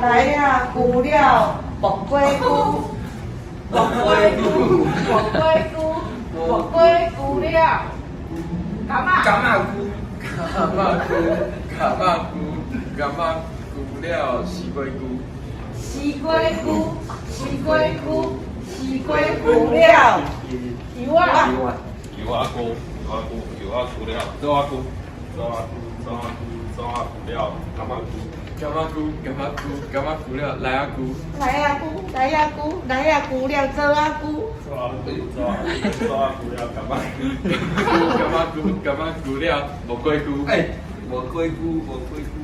來仔菇了木瓜菇，木瓜菇，木瓜菇，木瓜菇了，柑仔。柑仔菇，柑仔菇，柑仔菇，柑仔菇了西瓜菇。西瓜菇，西瓜菇，西瓜菇了，柚仔。柚仔菇，柚仔菇，柚仔菇了，棗仔菇，棗仔菇，棗仔菇，棗仔菇了，柑仔菇。柑仔菇，柑仔菇，柑仔菇了，梨仔菇。梨仔菇，梨仔菇，梨仔菇了，棗仔菇。棗仔菇，棗仔菇，棗仔菇了，柑仔菇。柑仔菇，柑仔菇了，木瓜菇。哎，木瓜菇，木瓜菇，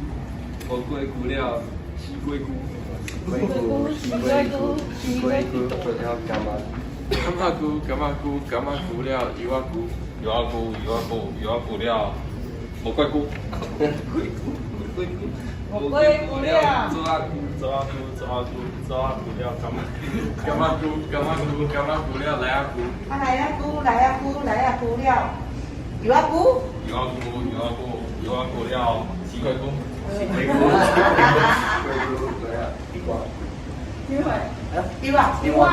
木瓜菇了，西瓜菇。西瓜菇，西瓜菇，西瓜菇了，柑仔。柑仔菇，柑仔菇，柑仔菇了，柚仔菇。柚仔菇，柚仔菇，柚仔菇了，木瓜菇。木瓜菇，木瓜菇。木瓜菇了，棗仔菇，棗仔菇，棗仔菇，棗仔菇了，柑仔菇。柑仔菇，柑仔菇，柑仔菇了，梨仔菇。啊，梨仔菇，梨仔菇，梨仔菇了，柚仔菇。柚仔菇，柚仔菇，柚仔菇了，西瓜菇。西瓜菇，西瓜菇，对啊，西瓜。机會。柚仔，柚仔，柚仔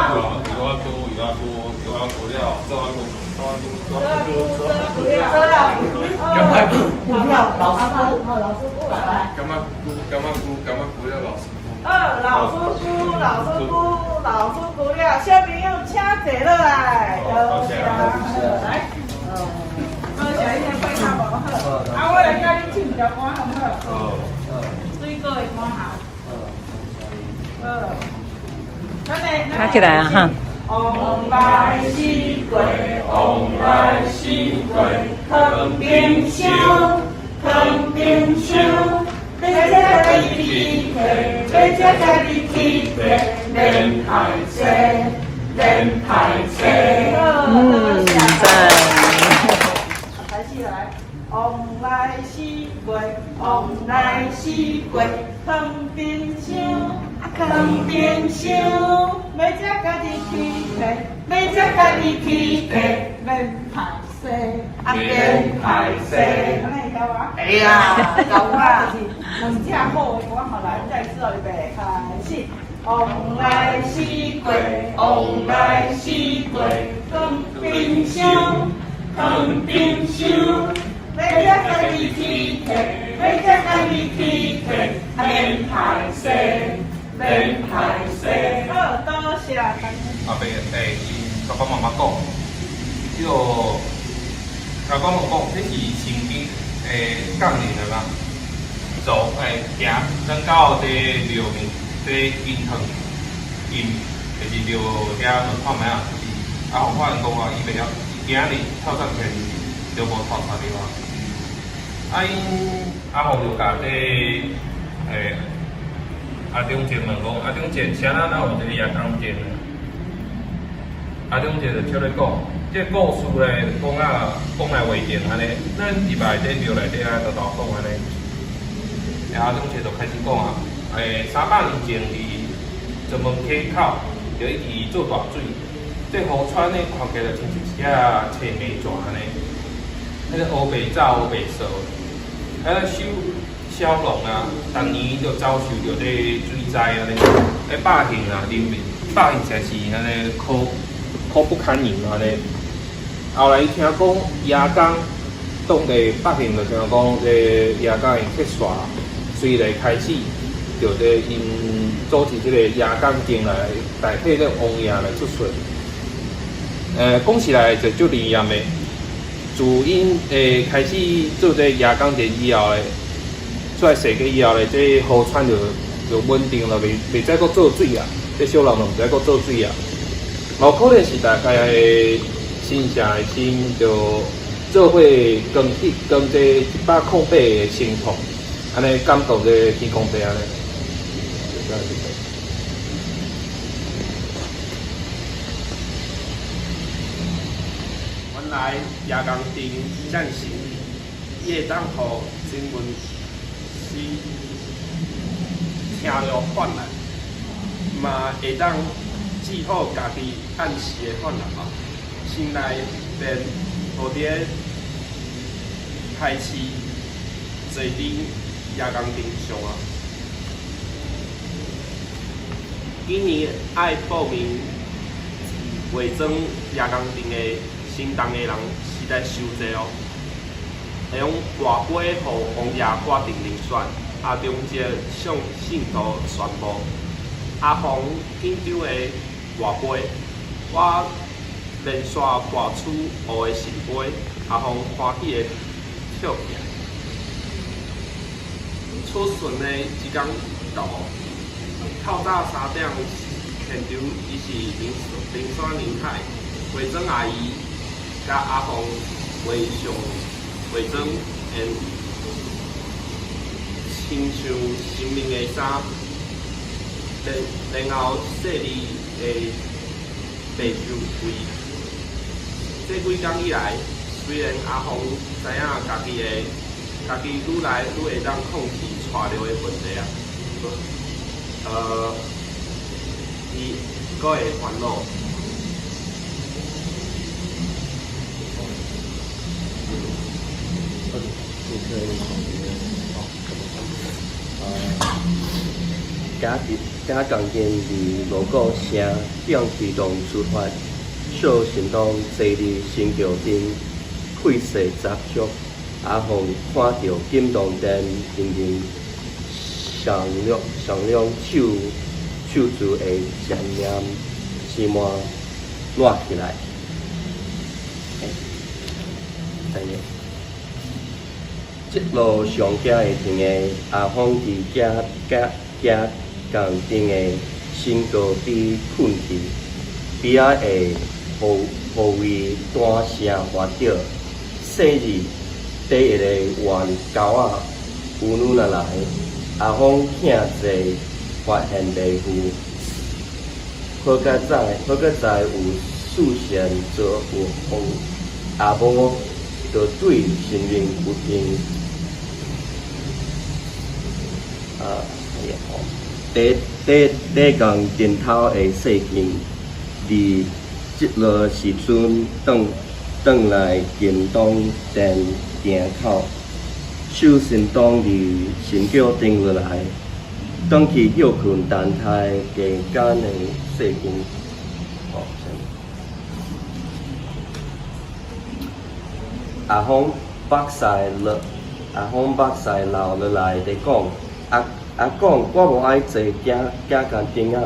菇，柚仔菇，柚仔菇了，棗仔菇，棗仔菇，棗仔菇，棗仔菇了，棗仔菇。柑仔菇。了，老師傅。好，老師傅來。柑仔菇，柑仔菇，柑仔菇了，老師傅。老師傅，老師傅，老師傅了，小朋友請坐落來。多謝。來。多謝，你先配較無好。啊，我來教恁唱一條歌，好毋好？好。水果的歌喉。好。卡起來啊哈！往來西瓜，往來西瓜，囥冰箱，囥冰箱，欲食家己去提，欲食家己去提，免歹勢，免歹勢。嗯，讚。開始來，往來西瓜，往來西瓜，囥冰箱。囥冰箱，欲食家己去提，欲食家己去提，免歹勢，啊免歹勢，按呢會曉無？會啊，夠啊，就是兩隻好的歌好來，再一次哦，預備開始。往來西瓜，往來西瓜，囥冰箱，囥冰箱，欲食家己去提，欲食家己去提，啊免歹勢。免歹勢，好，多謝。阿伯欸，𪜶爸爸媽媽講，這個阿公講，這是神經欸降臨的嘛，走欸行，咱到這廟面，這銀行因就是廟遐問看覓啊，就是阿鳳發現講啊，伊袂曉，伊今仔日透早起來就無頭髮了啊。啊，𪜶阿鳳就共這欸阿中正問講，阿中正，啥人哪有這个夜光燈呢？阿中正就笑咧講，這個故事咧講啊講來話定按呢，咱入來這廟內底啊，沓沓講按呢。阿中正就開始講啊，欸，300年前佇石門溪口就一直做大水，這河川呢看起來親像一隻青梅蛇按呢，彼個烏白走烏白趖，啊小小龍啊，逐年就遭受著這水災按呢，彼百姓啊，人民百姓實在是按呢苦苦不堪言按呢。後來伊聽講爺公當地百姓就聽講這爺公的鐵線，隨來開始就這𪜶組織這個爺公燈來代替這個王爺來出巡。講起來就足靈驗的。自𪜶開始做這個爺公燈以後咧，出來設計以後咧，這河川就穩定了，袂再閣做水啊。這小龍就毋再閣做水啊。有可能是大家的神社的心就做伙扛起扛這108個神童，按呢感動這個天公伯按呢。就這樣子。原來夜光燈遮爾神奇，伊會當予新聞師聽著泛濫，嘛會當治好家己按時的泛濫嘛。心內便予佇咧開始坐佇夜光燈上啊。今年愛報名化妝夜工陣的行動的人實在傷濟哦。會用跋杯予王爺決定人選，阿中則向信徒宣布。阿鳳緊張的跋杯，我連續跋出烏的聖杯，阿鳳歡喜的跳起來。出巡的一工到，透早3點現場已是人山人海，化妝阿姨佮阿鳳畫上化妝，緣穿上神明的衫，然後細膩的白酒櫃。這幾工以來，雖然阿鳳知影家己愈來愈會當控制帶尿的問題啊，伊閣會煩惱。賈江镇佇锣鼓聲响起中出發，小神童坐佇神轎頂，氣勢十足。阿鳳看著金銅殿陣陣閃亮閃亮手珠的閃念，心肝熱起來。欸，這路上行會停的阿鳳佇賈江鎮的身高比睏去，邊仔的護衛大聲喝著：細膩！第一个冤狗仔有女若來，阿鳳疼濟發現袂赴，好佳哉，好佳哉有事先做預防，阿無就對神明不敬。啊，第第第江頂頭的細鏡，佇這落時陣轉轉來金東殿埕口，小神童佇神轎頂落來，轉去歇睏等待加減的細鏡。哦，阿鳳目屎落，阿鳳目屎流落來，佇講：阿阿公，我無愛坐賈賈江頂仔，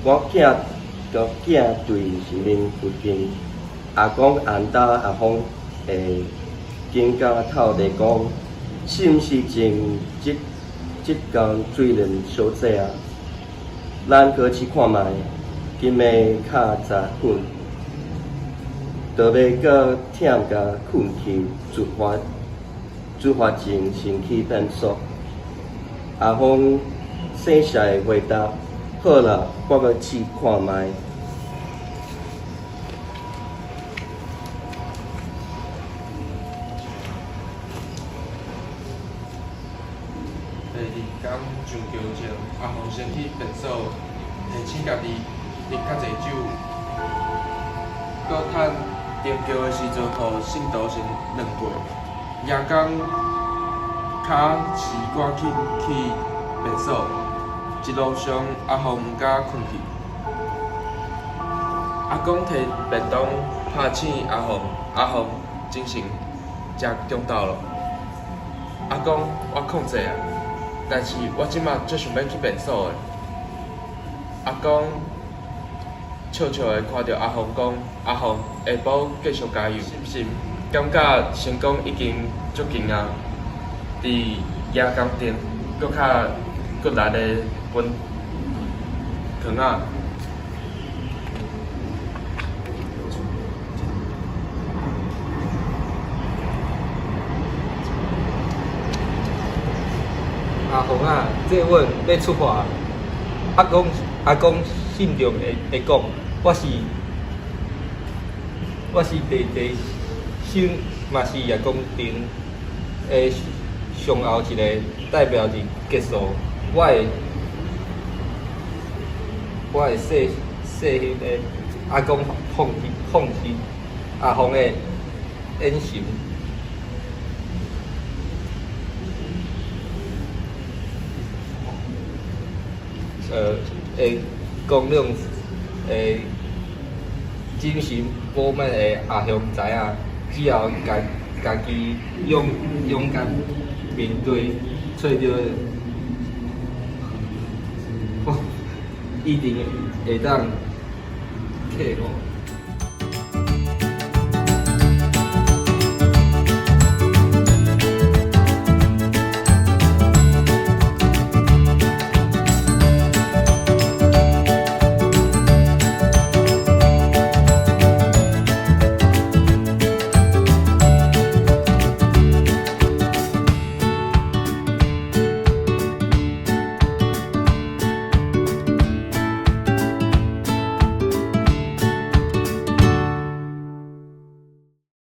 我驚著驚對神明不敬。阿公按搭阿鳳的肩胛頭佇講，是毋是前這這工水練小姐啊？咱閣試看覓，今暝較早睏，就欲閣忝甲睏去，出發出發前先去便所。阿鳳細聲回答：好啦，我閣試看覓。第二工上轎前，阿鳳先去便所提醒家己啉較濟酒，閣趁登轎的時陣，予信徒先軟過。夜工較遲趕緊去便所，一路上阿鳳毋敢睏去。阿公提便當拍醒阿鳳，阿鳳精神食中晝囉。阿公，我控制啊，但是我這馬足想欲去便所的。阿公笑笑的看著阿鳳講：阿鳳，下晡繼續加油。是毋是感覺成功已經足近啊？佇夜工頂，閣較骨力的分糖仔。阿鳳仔，這阮欲出發。阿公阿公慎重的的講，我是第第省，嘛是夜工陣的上後一個代表佇結束。我會細細心的阿公放棄放棄阿鳳的眼神。會光亮的精神飽滿的阿雄知影，只要家家己勇勇敢面對，揣著，一定會當克服。